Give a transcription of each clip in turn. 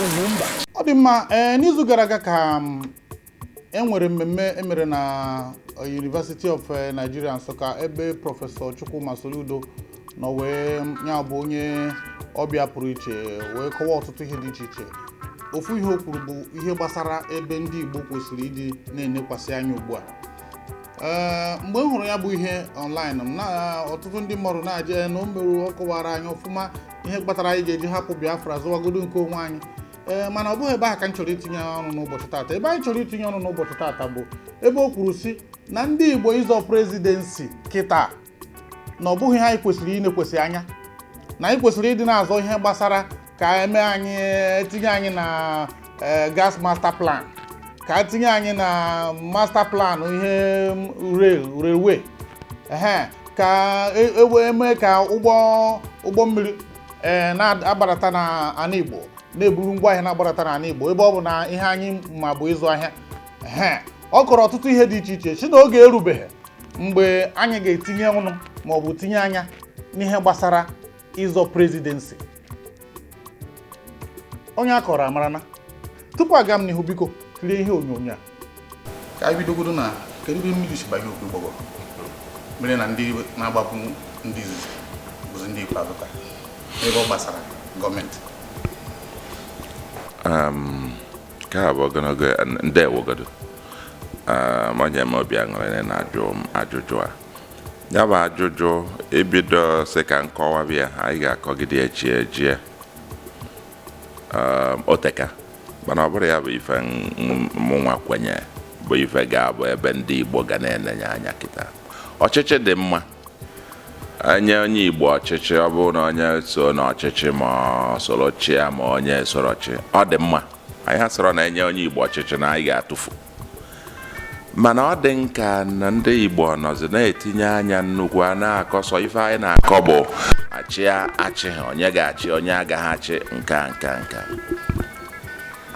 Ugwumba. Ọ dị mma. Ee, n'izu gara aga ka e nwere mmemme emere na University of Nigeria Nsụka, ebe Prọfesọ Chukwuma Soludo nọ wee ya bụ onye ọbịa pụrụ iche wee kọwaa ọtụtụ ihe dị iche iche. Ofu ihe o kwuru bụ ihe gbasara ebe ndị Igbo kwesịrị ịdị na-enekwasị anya ugbu a. Ee, mgbe m hụrụ ya bụ ihe online m na ọtụtụ ndị mmadụ na-aje na o mere, ọ kọwara anyị ọfụma ihe kpatara anyị ga-eji hapụ Biafra, zụwagodo nke onwe anyị. Ee, mana ọ bụghị ebe ahụ ka m chọrọ itinye ọnụ n'ụbọchị tata. Ebe anyị chọrọ itinye ọnụ n'ụbọchị tata bụ ebe o kwuru sị na ndị Igbo ịzọ presidency kịta, na ọ bụghị ihe anyị kwesịrị inekwesị anya, na anyị kwesịrị ịdị na-azọ ihe gbasara ka eme anyị, etinye anyị na gas master plan, ka etinye anyị na master plan ihe railway, ehe, ka e eme ka ụgbọ mmiri ee na-agbadata na ana Igbo, na-eburu ngwaahịa na-agbadata n'ala Igbo, ebe ọ bụ na ihe anyị ma bụ ịzụ ahịa. Ehe, ọ kọrọ ọtụtụ ihe dị iche iche si na oge erubeghị mgbe anyị ga-etinye ọnụ ma ọ bụ tinye anya n'ihe gbasara ịzọ presidency. Onye a kọrọ amarana. Tupu aga m n'ihu, biko kirie ihe onyonyo a ka anyị bidogodo na kedu ebe mmiri si banye opi ụgbọgọrọ mere na ndị na-agbapụ ndị izizi bụzi ndị ikpeazụ taa ebe ọ gbasara gọọmenti? Nke a bụ ogologo ndewogodo. Onye m obi aṅụrị na-ajụ m ajụjụ a. Ya bụ ajụjụ, ebido sị ka nkọwa bịa, anyị ga-akọgide echi ejie. Oteka mana ọ bụrụ ya bụ ife mụnwa kwenye bụ ife ga-abụ ebe ndị Igbo ga na-enenye anya kịta. Ọchịchị dị mma, enye onye Igbo ọchịchị, ọ bụrụ na onye so n'ọchịchị ma ọ soro chịa ma onye soro chi, ọ dị mma. Anyị asịrọ na enye onye Igbo ọchịchị na anyị ga-atụfu, mana ọ dị nka na ndị Igbo nọzi na-etinye anya nnukwu a na-akọsọ ife anyị na-akọ bụ achị achị, onye ga-achị, onye agaghị achị, nka nka nka,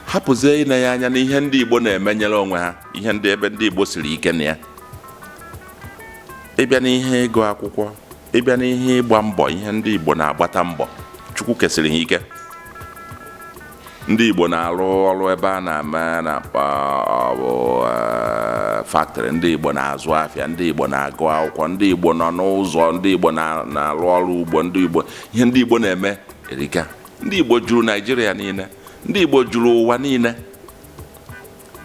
hapụzie ile ya anya n'ihe ndị Igbo na-emenyere onwe ha, ihe ndị ebe ndị Igbo siri ike na ya. Ịbịa n'ihe ịgụ akwụkwọ, ịbịa n'ihe ịgba mbọ, ihe ndị Igbo na-agbata mbọ, Chukwu kesịrị ha ike. Ndị Igbo na-arụ ọrụ ebe a na-eme na-akpọ bụ factory, ndị Igbo na-azụ afịa, ndị Igbo na-agụ akwụkwọ, ndị Igbo nọ n'ụzọ, ndị Igbo na-arụ ọrụ ugbo, ndị Igbo, ihe ndị Igbo na-eme erika. Ndị Igbo juru Naijiria niile, ndị Igbo juru ụwa niile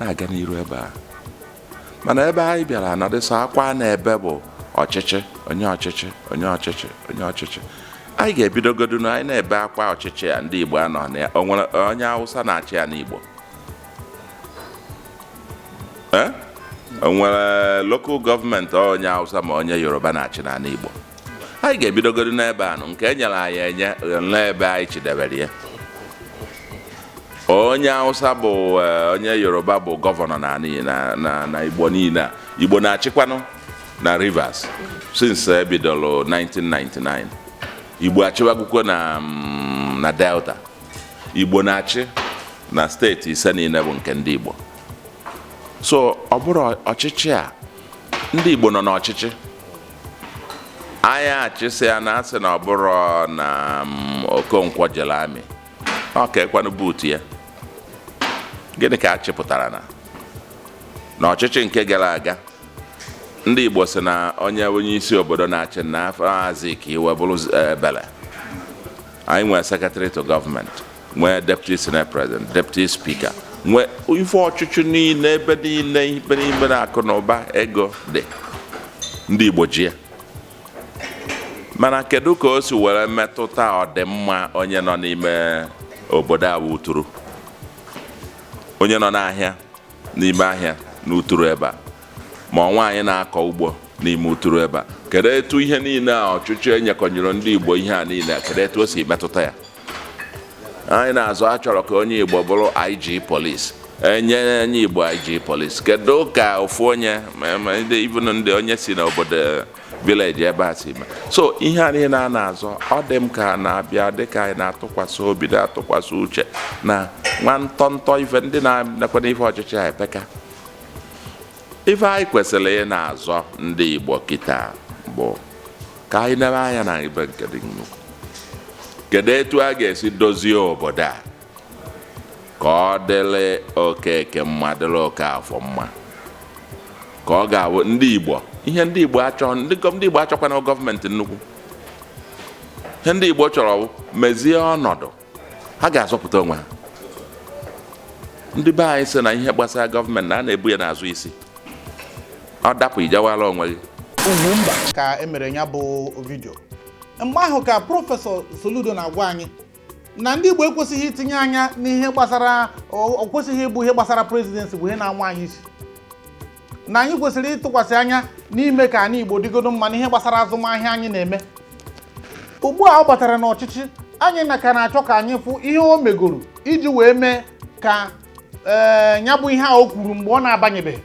na-aga n'iru ebe a. Mana ebe anyị bịara nọdịsọ akwa na ebe bụ ọchịchị, onye ọchịchị, onye ọchịchị, onye ọchịchị. Anyị ga-ebidogodu na anyị na-ebe akwa ọchịchị a ndị Igbo anọ na ya. O nwere onye Hausa na-achị ya n'Igbo? Ee, o nwere local government onye Hausa ma onye Yoruba na-achị n'ala Igbo? Anyị ga-ebidogodu n'ebe anụ nke e nyere anyị enye n'ebe anyị chidebere ya. Onye Hausa bụ onye Yoruba bụ gọvanọ na Igbo niile a. Igbo na-achịkwanụ na Rivers since ebidoro 1999. Igbo achịwakwukwo na Delta. Igbo na-achị na steeti ise niile bụ nke ndị Igbo. So ọ bụrụ ọchịchị a, ndị Igbo nọ n'ọchịchị, anyị achịsị ya na asị na ọ bụrụ na Okonkwo jere amị, ọ ka ekwanụ buutu ya. Gịnị ka a chịpụtara na n'ọchịchị nke gara aga? Ndị Igbo sị na onye isi obodo na-achị na afọ Azikiwe bụrụ ebele. Anyị nwee secretary to government, nwee deputy senate president, deputy speaker, nwee ife ọchịchị niile ebe niile, ebe niile na akụ na ụba ego dị, ndị Igbo ji ya. Mana kedu ka o si were metụta ọdịmma onye nọ n'ime obodo a bụ Uturu, onye nọ n'ahịa, n'ime ahịa n'Uturu ebe a, ma ọ nwaanyị na-akọ ugbo n'ime Uturu ebe a? Kedu etu ihe niile a ọchịchị enyekọnyere ndị Igbo, ihe a niile, kedu etu o si metụta ya? Anyị na-azụ, achọrọ ka onye Igbo bụrụ IG police, enye onye Igbo IG police. Kedu ka ofu onye ndị, even ndị onye si n'obodo village ebe a si mee? So ihe a niile a na-azọ, ọ dị m ka na-abịa dịka anyị na-atụkwasị obi, na-atụkwasị uche na nwa ntọntọ ife ndị na-ekwe ife ọchịchị a epeka. Ife anyị kwesịrị ị na-azọ ndị Igbo kịta bụ ka anyị nebe anya na ibe nke dị nnukwu. Kedu etu a ga-esi dozie obodo a? Ka ọ dịrị Okeke mma, dịrị Okafọ mma, ka ọ ga-abụ ndị Igbo. Ihe ndị Igbo achọ, ndị Igbo achọkwana gọọmenti nnukwu. Ihe ndị Igbo chọrọ bụ mezie ọnọdụ ha ga-azọpụta onwe ha. Ndị be anyị sị na ihe gbasara gọọmenti na a na-ebu ya n'azụ isi, ọ dapụ, ijewala onwe gị. Ugwumba ka emere ya bụ video. Mgbe ahụ ka Prọfesọ Soludo na-agwa anyị na ndị Igbo ekwesịghị itinye anya n'ihe gbasara, ọ kwesịghị ịbụ ihe gbasara presidency bụ ihe na-anwa anyị isi, na anyị kwesịrị ịtụkwasị anya n'ime ka anyị Igbo dịgodo mma n'ihe gbasara azụmahịa anyị na-eme. Ugbu a ọ batara n'ọchịchị, anyị na ka na-achọ ka anyị fụ ihe o megoro iji wee mee ka ee ya bụ ihe a o kwuru mgbe ọ na-abanyebeghị,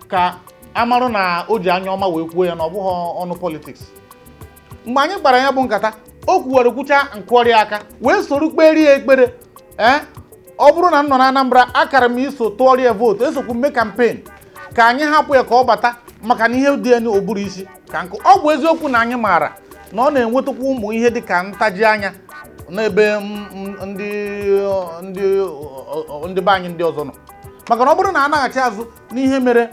ka amarụ na o ji anya ọma wee kwuo ya, na ọ bụghị ọnụ politics. Mgbe anyị kpara ya bụ nkata, o kwuwara kwucha nkụọrị aka wee soro kperie ya ekpere. Ee, ọ bụrụ na m nọ na Anambra, akara m iso tụọrọ ya vootu, esokwu mme campaign ka anyị hapụ ya ka ọ bata, maka na ihe dị ya n'oburu isi ka nkụ. Ọ bụ eziokwu na anyị maara na ọ na-enwetakwa ụmụ ihe dị ka ntaji anya n'ebe ndị be anyị ndị ọzọ nọ, maka na ọ bụrụ na a naghachi azụ n'ihe mere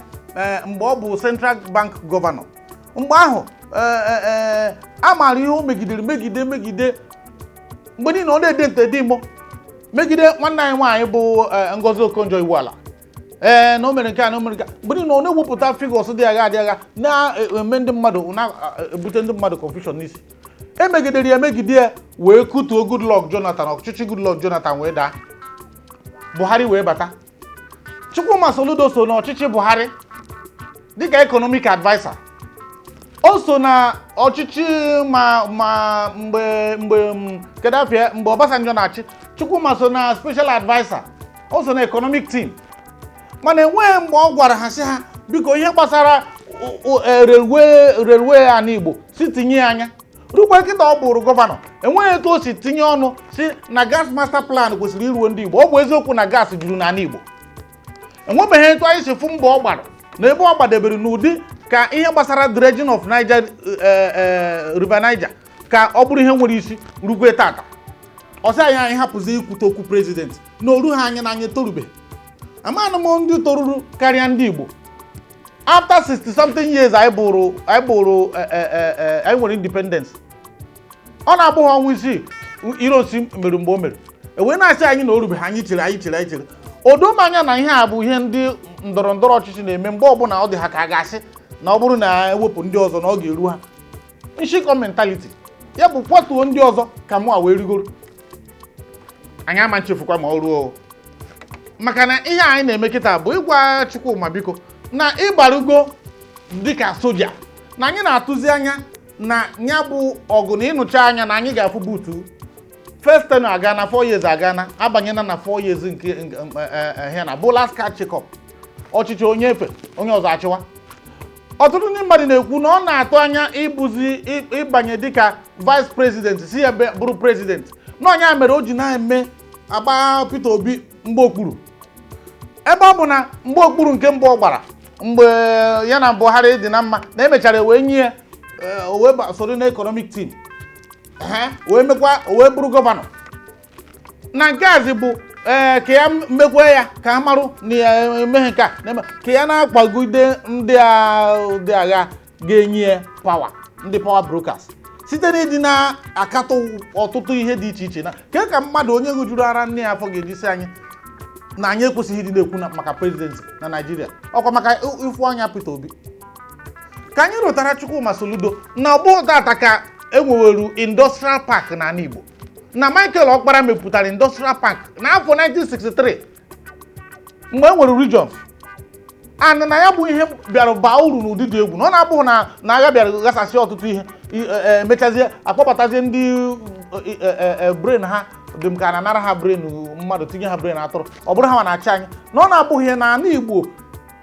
mgbe ọ bụ Central Bank governor, mgbe ahụ ee, a maara ihe o megidere, megide megide mgbe niile ọ na-ede nte dị imo megide nwanne anyị nwaanyị bụ Ngozi Okonjo Iweala, ee, na o mere nke a, na o mere nke a. Mgbe niile ọ na-ewepụta figures dị agha adị agha, na-eme ndị mmadụ, na-ebute ndị mmadụ confusion n'isi. Emegidere ya, megide ya, wee kutuo Goodluck Jonathan. Ọchịchị Goodluck Jonathan wee daa, Buhari wee bata. Chukwuma Soludo so n'ọchịchị Buhari dịka economic adviser. O so na ọchịchị ma mgbe kedu afọ, mgbe Obasanjo na-achị, Chukwuma so na special adviser, o so na economic team. Mana enweghị mgbe ọ gwara ha sị ha biko, ihe gbasara railway ala Igbo, si tinye ya anya. Rukwe kịta ọ bụrụ governor, enweghị etu o si tinye ọnụ si na gas master plan kwesịrị iruo ndị Igbo. Ọ bụ eziokwu na gas juru n'ala Igbo, enwebeghị etu anyị si fụ mbọ ọ gbara na ebe ọ gbadebere n'ụdị ka ihe gbasara dredging of Niger, River Niger, ka ọ bụrụ ihe nwere isi rukwe tata. Ọ sị anyị, anyị hapụzi ikwute okwu president na oru ha anya na anyị torubeghị. Amanụ m ndị toruru karịa ndị Igbo. After 60 something years anyị bụrụ anyị nwere independence, ọ na-abụghị ọnwa 6 Ironsi mere mgbe o mere, e wee na-asị anyị na o rubeghị. Anyị chere, anyị chere, anyị chere. O doo m anya na ihe a bụ ihe ndị ndọrọ ndọrọ ọchịchị na-eme mgbe ọbụla ọ dị ha ka a ga-asị na ọ bụrụ na ewepụ ndị ọzọ na ọ ga-eru ha. Nshikọ mentality ya bụ kwatuo ndị ọzọ ka mụ a wee rigoro. Anyị ama nchefukwa ma ọ ruo, maka na ihe anyị na-eme kịta bụ ịgwa Chukwuma biko, na ịgbarugo dịka soja, na anyị na-atụzi anya na ya bụ ọgụ na ịnụcha anya na anyị ga-afụ buutu. First tenure aga na 4 years, aga na abanyela na 4 years nke ihe na bụ last card check up. Ọchịchị onye efe onye ọzọ achịwa. Ọtụtụ ndị mmadụ na-ekwu na ọ na-atụ anya ịbụzi ịbanye dịka vice president, si ya bụrụ president, na ọnya mere o ji na-eme agba Peter Obi mgbe okpuru, ebe ọ bụ na mgbe okpuru nke mbụ ọ gbara mgbe ya na Buhari dị na mma, na emechara wee nye ya, o wee soro na economic team, wee mekwa o wee bụrụ governor. Na nke azi bụ ee ka ya mekwe ya ka a marụ na ya emeghe nke a ka ya na-akwagide ndị dị agha ga-enye ya power, ndị power brokers, site n'ịdị na-akatọ ọtụtụ ihe dị iche iche. Na ke ka mmadụ onye ṅụjuru ara nne ya afọ ga-eji si anyị na anyị ekwesịghị ịdị na-ekwu maka president na Naịjirịa, ọkwa maka ịfụ anya Peter Obi? Ka anyị rụtara Chukwuma Soludo na ọ bụghị tata ka enweweru industrial park n'ala Igbo, na Michael Okpara mepụtara industrial park n'afọ 1963 mgbe e nwere regions, and na ya bụ ihe bịara baa uru n'ụdị dị egwu, na ọ na-abụghị na agha bịara ghasasị ọtụtụ ihe, emechazie akpọbatazie ndị brain ha dị m ka a na-anara ha brain mmadụ, tinye ha brain atụrụ, ọ bụrụ ha ma na-achị anyị. Na ọ na-abụghị ihe na ala Igbo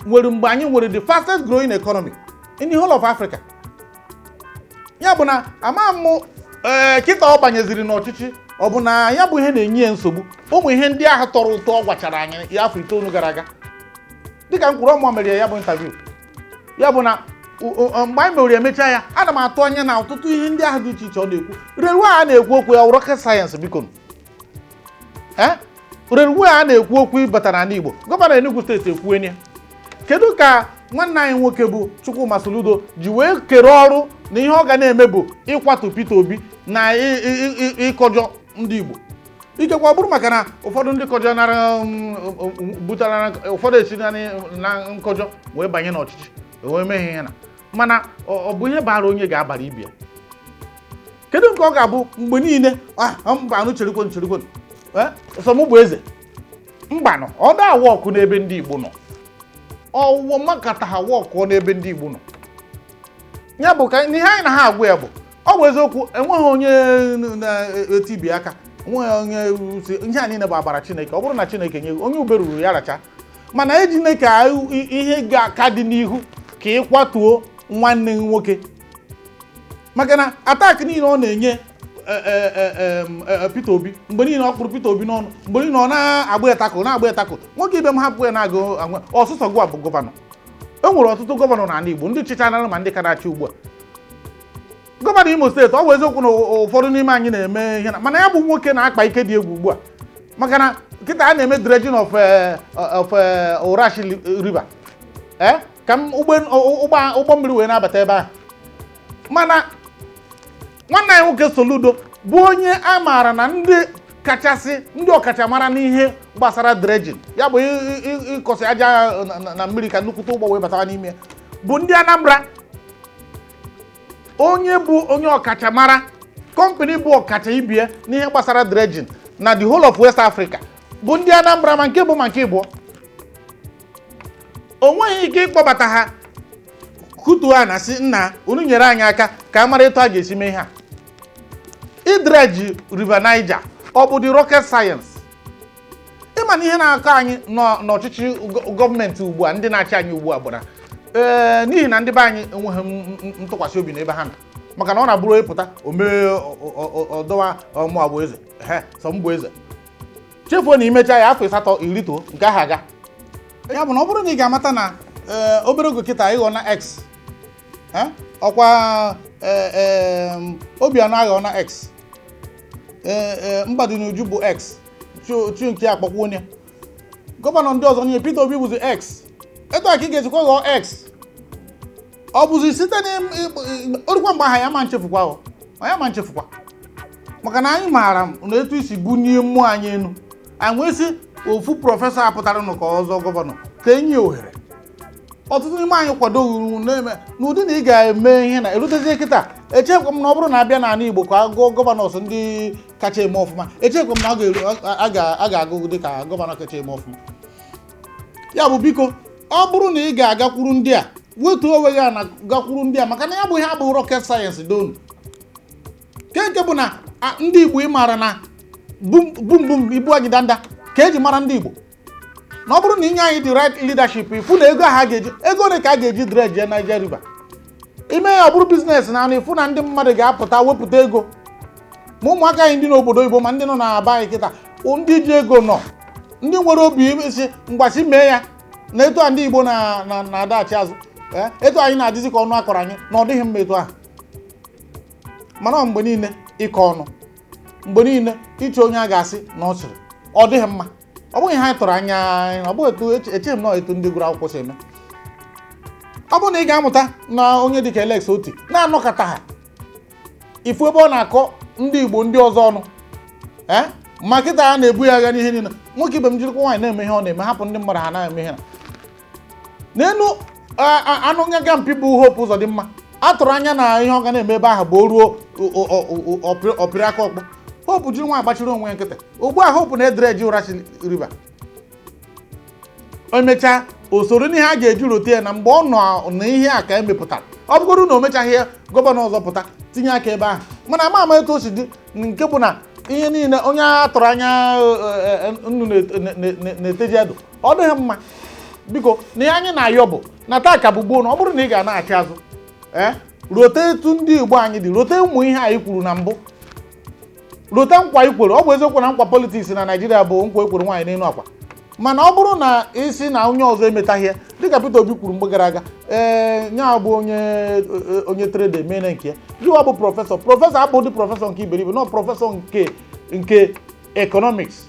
nwere mgbe anyị nwere the fastest growing economy in the whole of Africa. Ya bụ na ama m ee kịta ọ banyeziri n'ọchịchị, ọ bụ na ya bụ ihe na-enye ya nsogbu, ụmụ ihe ndị ahụ tọrọ ụtọ ọ gwachara anyị ya afọ 9 gara aga, dịka m kwuru ọmụọ mere ya bụ interview. Ya bụ na mgbe anyị mere emecha ya, ana m atụ anya na ọtụtụ ihe ndị ahụ dị iche iche ọ na-ekwu, railway a na-ekwu okwu ya, rocket science, biko, ee. Railway a na-ekwu okwu ịbata n'ala Igbo, gọvanọ Enugu steeti ekwuenye ya. Kedu ka nwanne anyị nwoke bụ Chukwuma Soludo ji wee kere ọrụ na ihe ọ ga na-eme bụ ịkwatu Peter Obi na ịkọjọ ndị Igbo? Ikekwe ọ bụrụ maka na ụfọdụ ndị kọjọ nara butara, ụfọdụ esi na nkọjọ wee banye n'ọchịchị wee mee ihe na, mana ọ bụ ihe bara onye ga-abara ibe ya. Kedu nke ọ ga-abụ mgbe niile? Mba, anụ cherikwen cherikwen, sọ mụ bụ eze mbanụ. Ọ da-awa ọkụ n'ebe ndị Igbo nọ, ọwụwa makata ha wọkụọ n'ebe ndị Igbo nọ. Ya bụ ka ihe anyị na ha agwa ya bụ, ọ bụ eziokwu, enweghị onye na-etibi aka, enweghị onye ihe a niile bụ agbara Chineke. Ọ bụrụ na Chineke nye onye ube ruru ya racha, mana ejine ka ihe ga-aka dị n'ihu ka ị kwatuo nwanne gị nwoke, maka na attack niile ọ na-enye Peter Obi mgbe niile, ọ kpụrụ Peter Obi n'ọnụ mgbe niile, ọ na-agba etako na-agba etako. Nwoke ibe m, hapụ ya na-agụ ọsụsọ. Gụwa bụ gọvanọ, e nwere ọtụtụ gọvanọ n'ala Igbo, ndị chịchara ma ndị ka na-achị ugbu a. Gọvanọ Imo steeti, ọ bụ eziokwu na ụfọdụ n'ime anyị na-eme ihe na, mana ya bụ nwoke na-akpa ike dị egwu ugbu a, maka na kịta a na-eme dredging of Orashi River ka ụgbọ mmiri wee na-abata ebe ahụ. Mana nwanne anyị nwoke Soludo bụ onye a maara na ndị kachasị ndị ọkachamara n'ihe gbasara dredging, ya bụ ịkọsị aja na mmiri ka nnukwute ụgbọ wee batawa n'ime ya, bụ ndị Anambra. Onye bụ onye ọkachamara, kọmpanị bụ ọkacha ibie n'ihe gbasara dredging na the whole of West Africa bụ ndị Anambra, ma nke bụ ma nke ịbụọ. O nweghị ike ịkpọbata ha kutuo a na sị, "Nna, unu nyere anyị aka ka a mara etu a ga-esi mee ihe a." Idredge River Niger, ọ bụ the rocket science? Ịma na ihe na-akọ anyị n'ọchịchị gọọmenti ugbu a, ndị na-achị anyị ugbu a, bụ na ee, n'ihi na ndị be anyị enweghị ntụkwasị obi n'ebe ha nọ, maka na ọ na-abụrụ ịpụta omee ọdọwa ọmụ bụ eze, he sọ m bụ eze, chefuo na imecha ya afọ 8 irituo nke ahụ aga. Ya bụ na ọ bụrụ na ị ga-amata na obere oge kịta ịghọ na x ọkwa Obianọ aghọ na x, Mbadinuju bụ x chu nke akpọkwa onye gọvanọ ndị ọzọ niile, Peter Obi bụzi x, etu a ka ị ga-esikwa ghọọ x. Ọ bụzi site n'orukwa mgbe aha ya ma nchefukwa ọ ya ma nchefukwa, maka na anyị maara na etu isi bunie mmụọ anyị enu, anyị wee sị ofu prọfesọ apụtara nụ ka ọzọ gọvanọ ka enye ohere. Ọtụtụ n'ime anyị kwadoghị na-eme n'ụdị na ị ga-eme ihe na erutezie kịta. Echekwa m na ọ bụrụ na abịa n'ala Igbo ka a gụọ governors ndị kacha eme ọfụma, echekwa m na a ga-agụ dị ka gọvanọ kacha eme ọfụma. Ya bụ, biko, ọ bụrụ na ị ga-agakwuru ndị a, wetuo onwe gị na gakwuru ndị a, maka na ya bụ ihe abụghị rocket science donu. Nke bụ na ndị Igbo, ị maara na bum bum bum ibu anyị danda ka eji mara ndị Igbo, na ọ bụrụ na inye anyị the right leadership, ifu na ego ahụ a ga-eji, ego ole ka a ga-eji dredge Niger River ime ya ọ bụrụ business, na anụ ifu na ndị mmadụ ga-apụta wepụta ego, ma ụmụaka anyị ndị n'obodo oyibo, ma ndị nọ na be anyị kịta, ndị ji ego nọ, ndị nwere obi isi mgbasi mee ya. Na etu a ndị Igbo na-adaghachi azụ, etu anyị na-adịzi ka ọnụ akọrọ anyị na ọ dịghị mma etu ahụ. Mana ọ mgbe niile ịkọ ọnụ, mgbe niile ịchọ onye a ga-asị na ọ sịrị, ọ dịghị mma. Ọ bụghị ihe anyị tụrụ anya, ọ bụghị etu echeghị m na etu ndị gụrụ akwụkwọ si eme. Ọ bụrụ na ị ga-amụta na onye dịka Alex Oti na-anọkọta ha ifu ebe ọ na-akọ ndị Igbo ndị ọzọ ọnụ, ee, ma kịta a na-ebu ya agha n'ihe niile. Nwoke ibe m, jirikwa nwaanyị na-eme ihe ọ na-eme, hapụ ndị mmadụ ha na-eme ihe na n'elu anụ ngaga mpi bụ Hope Uzodimma. A tụrụ anya na ihe ọ ga na-eme ebe ahụ bụ o ruo ọpịrị aka ọkpọ. Hope jiri nwa agbachiri onwe ya nkịtị. Ugbu a Hope na-edredge Orashi River, o mechaa usoro n'ihe a ga-eji rote ya na mgbe ọ nọ na ihe a ka emepụtara. Ọ bụgoro na o mechaghị ya, gọvanọ ọzọ pụta tinye aka ebe ahụ. Mana ama ama etu o si dị, nke bụ na ihe niile onye a tụrụ anya nnu na-eteji edo, ọ dịghị mma. Biko, na ihe anyị na-ayọ bụ na taa ka bụ gboo, na ọ bụrụ na ị ga-anaghachi azụ, ee, rote etu ndị Igbo anyị dị, rote ụmụ ihe anyị kwuru na mbụ, rote nkwa i kwere. Ọ bụ eziokwu na nkwa politics na Naịjirịa bụ nkwa ekwere nwaanyị n'elu akwa, mana ọ bụrụ na isi na onye ọzọ emetaghị ya, dịka Peter Obi kwuru mgbe gara aga, ee, nya bụ onye trader emere nke ya. Gịwa bụ prọfesọ, prọfesọ abụghị prọfesọ nke iberibe, nọ prọfesọ nke economics.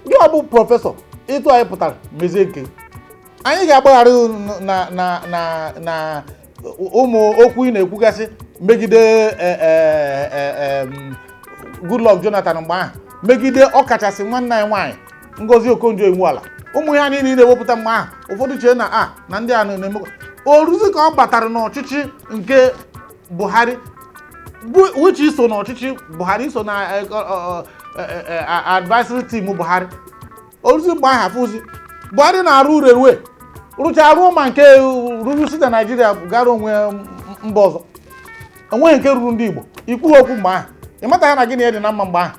Gị ọ bụ professor, ịtụ anyị pụtara mezie nke gị. Anyị ga-agbaghara na na na na ụmụ okwu ị na-ekwugasị megide Goodluck Jonathan mgbe ahụ, megide ọkachasị nwanne anyị nwaanyị Ngozi Okonjo-Iweala. Ụmụ ya niile ị na-ewepụta mgbe ahụ, ụfọdụ chee na a na ndị a na-emekwa oruzi ka ọ batara n'ọchịchị nke Buhari, bụ which iso n'ọchịchị Buhari, iso na advisory team Buhari. Oruzi mgbe ahụ, afụzi Buhari na-arụ railway, rụchaa rụọ ma nke ruru site Naijiria gara onwe mba ọzọ, enweghị nke ruru ndị Igbo. Ikwughị okwu mgbe ahụ, ị mata ya na gịnị dị na mma mgbe ahụ.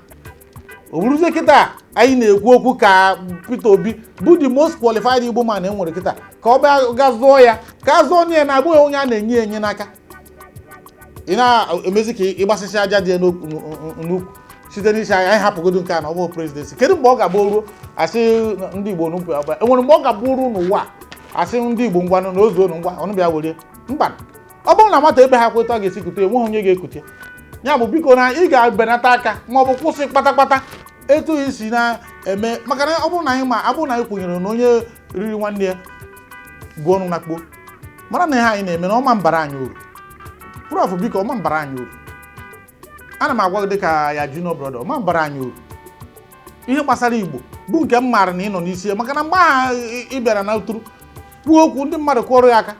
O buruzie kịta anyị na-ekwu okwu ka Peter Obi bụ the most qualified Igbo man e nwere kịta, ka ọ bịa ga zụọ ya, ka a zụọ onye ya na-abụghị onye a na-enye enye n'aka. Ị na-emezi ka ịgbasịsị aja dị ya n'ukwu site n'isi anyị. Anyị hapụgodo nke a na ọ bụ presidency. Kedu mgbe ọ ga-abụ ruo asị ndị Igbo n'ukwu agba? Enwere mgbe ọ ga-abụ ruo n'ụwa a, asị ndị Igbo, ngwanụ na ozuo ngwa ọnụ bịa were? Mba, ọ bụrụ na nwata ebe ha kweta ga-esi kute, enweghị onye ga-ekute ya. Bụ biko na ị ga-ebenata aka ma ọ bụ kwụsị kpatakpata etu isi na-eme, maka na ọ bụrụ na anyị ma ọ bụrụ na anyị kwenyere na onye riri nwanne ya bụ ọnụ na kpuo, mara na ihe anyị na-eme na ọma mbara anyị uru. Prof, biko, ọma mbara anyị uru. Ana m agwa gị dịka ya junior brother, ọma mbara anyị uru. Ihe gbasara Igbo bụ nke m maara na ị nọ n'isi ya, maka na mgbe ahụ ị bịara na uturu kwuo okwu, ndị mmadụ kụọrọ ya aka.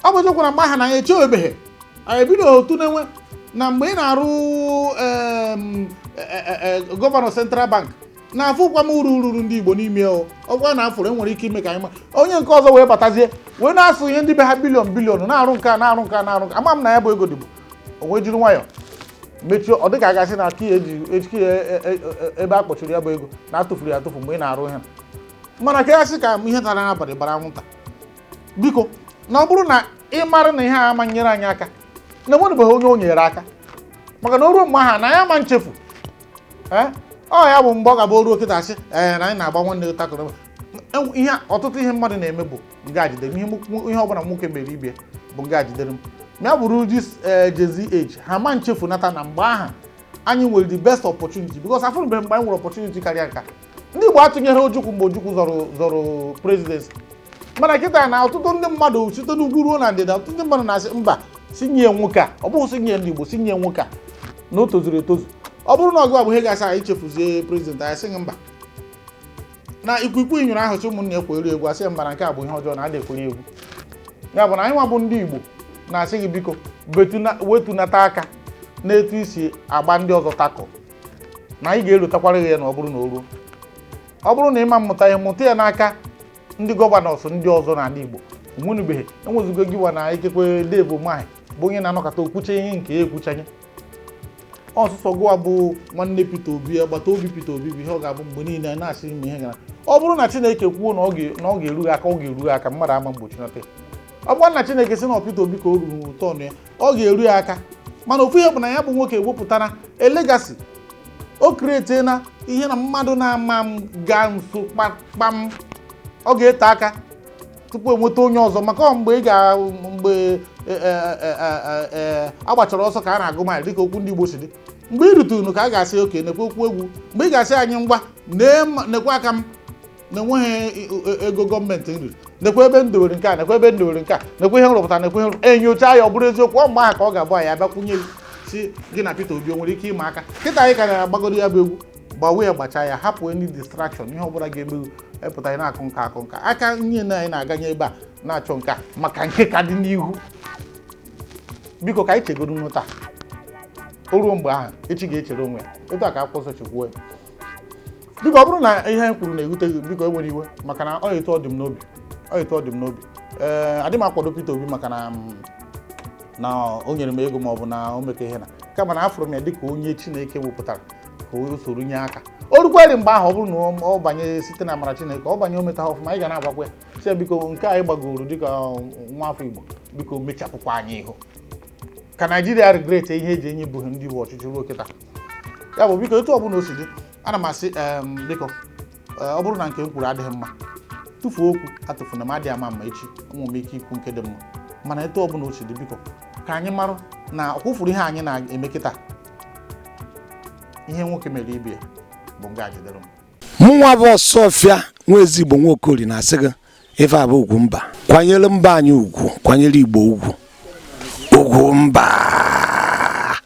Ọ bụ eziokwu na mgbe ahụ na anyị echebeghị, anyị ebido otu na-enwe na mgbe ị na-arụ governor Central Bank na-afụkwa m uru ruru ndị Igbo n'ime o. Ọ bụrụ na afụrụ enwere ike ime ka anyị ma onye nke ọzọ wee batazie wee na-asụ ihe ndị be ha billion billion, na-arụ nke a, na-arụ nke a, na-arụ nke a. Ama m na ya bụ ego dịbụ o wee jiri nwayọọ mechie. Ọ dịka a gasị na key eji ejiki ebe a kpọchiri ya bụ ego na atụfuru ya atụfu mgbe ị na-arụ ihe, mana ka ya sị ka ihe tara n'abalị gbara anwụnta. Biko, na ọ bụrụ na ị mara na ihe a ama nyere anyị aka, na enwerebeghị onye o nyere aka, maka na o ruo mgbe ahụ na ya ama nchefu. Ee, ọ ya bụ mgbe ọ ga-abụ o ruo kịta, asị ee na anyị na-agba nwanne gị takụrụ ihe. Ọtụtụ ihe mmadụ na-eme bụ nga jidere m ihe, ihe ọbụla nwoke mere ibie bụ nga jidere m. Ma ya bụrụ this Gen Z age, ha ma nchefu nata na mgbe ahụ anyị nwere the best opportunity, because afụrụbeghị mgbe anyị nwere opportunity karịa nka. Ndị Igbo atụnyere Ojukwu mgbe Ojukwu zọrọ presidency, mana kịta na ọtụtụ ndị mmadụ site n'ugwu ruo na ndịda, ọtụtụ ndị mmadụ na-asị mba, si nye nwoke a. Ọ bụghị si nye ndị Igbo, si nye nwoke a na o tozuru etozu. Ọ bụrụ na ọgụ abụ ihe ga-asị anyị chefuzie president, anyị sị gị mba, na ikwikwii nyụrụ ahụ sị ụmụnna ekwere egwu, asị mba, na nke a bụ ihe ọjọọ na adị ekwere egwu. Ya bụ na anyị nwa bụ ndị Igbo na-asị gị, biko, wetunata aka n'etu isi agba ndị ọzọ takọ, na anyị ga-elotakwara gị ya. Na ọ bụrụ na o ruo, ọ bụrụ na ịma mmụta ihe, mụta ya n'aka ndị governors ndị ọzọ n'ala Igbo. Onwenubeghị enwezugo gịwa na ikekwe Dave Umahi bụ onye na-anọkọta okwuche ihe nke ya ekwuchanye ọsụsọ. Gụwa bụ nwanne Peter Obi, agbata obi Peter Obi, bụ ihe ọ ga-abụ mgbe niile na-asị ime ihe gara. Ọ bụrụ na Chineke kwuo na ọ ga-eru gị aka, ọ ga-eru gị aka. Mmadụ ama mgbochi nata ya. Ọ bụrụ na Chineke sị na Peter Obi ka o ruru ụtọ ọnụ ya, ọ ga-eru ya aka. Mana ofu ihe bụ na ya bụ nwoke ewepụtara a legacy, o create na ihe na mmadụ na-ama m gaa nso kpam. Ọ ga-ete aka tupu enweta onye ọzọ, maka ọ mgbe ị ga mgbe agbachara ọsọ ka a na-agụ maịlị, dịka okwu ndị Igbo si dị. Mgbe ị ruturu ka a ga-asị oke nekwe okwu egwu, mgbe ị ga-asị anyị ngwa nekwe aka m na enweghị ego gọọmenti nri, nekwe ebe m dowere nke a, nekwe ebe m dowere nke a, nekwe ihe m rụpụtara, nekwe ihe enyocha ya, ọ bụrụ eziokwu, ọ mgbe ahụ ka ọ ga-abụ anyị abịakwunye gị si gị na Peter Obi o nwere ike ịma aka. Kịta anyị ka na-agbagoro ya bụ egwu, gbawe ya, gbachaa ya, hapụ any distraction, ihe ọbụla ga-emeghu epụta anyị na-akụ nka akụ nka aka nye na anyị na-aganye ebe a na-achọ nka maka nke ka dị n'ihu. Biko, ka anyị chegodo taa, o ruo mgbe ahụ, echi ga-echere onwe ya. Etu a ka akwụkwọ nsọ chekwuo ya. Biko, ọ bụrụ na ihe anyị kwuru na-ewute gị, biko enwere iwe, maka na ọ etu ọ dị m n'obi, ọ etu ọ dị m n'obi. Ee, adị m akwado Peter Obi maka na o nyere m ego ma ọ bụ na o mekọ ihe na, kama na afụrụ m ya dịka onye Chineke wepụtara ka o soro nye aka. O rukwere mgbe ahụ, ọ bụrụ na ọ banye site na amara Chineke, ọ banye, o meta ọfụma, anyị ga na-agwakwa ya sị ya, biko, nke anyị gbagoro dịka nwa afọ Igbo, biko mechapụkwa anyị ihu ka Naijiria regret ihe eji enye bụghị ndị Igbo ọchịchị ruo kịta. Ya bụ, biko, etu ọbụla o si dị, ana m asị biko, ọ bụrụ na nke m kwuru adịghị mma, tụfuo okwu atụfuna m, adịghị ama mma echi ụmụ m ike ikwu nke dị mma. Mana etu ọbụla o si dị, biko, ka anyị marụ na ọkwụfuru ihe anyị na-eme kịta, ihe nwoke mere ibie. Bụ nga jidere m. Mụnwa bụ Ọsọfịa nwa ezigbo Nwaokori na-asị gị, ife a bụ ugwu mba. Kwanyere mba anyị ugwu, kwanyere Igbo ugwu, ugwu mba.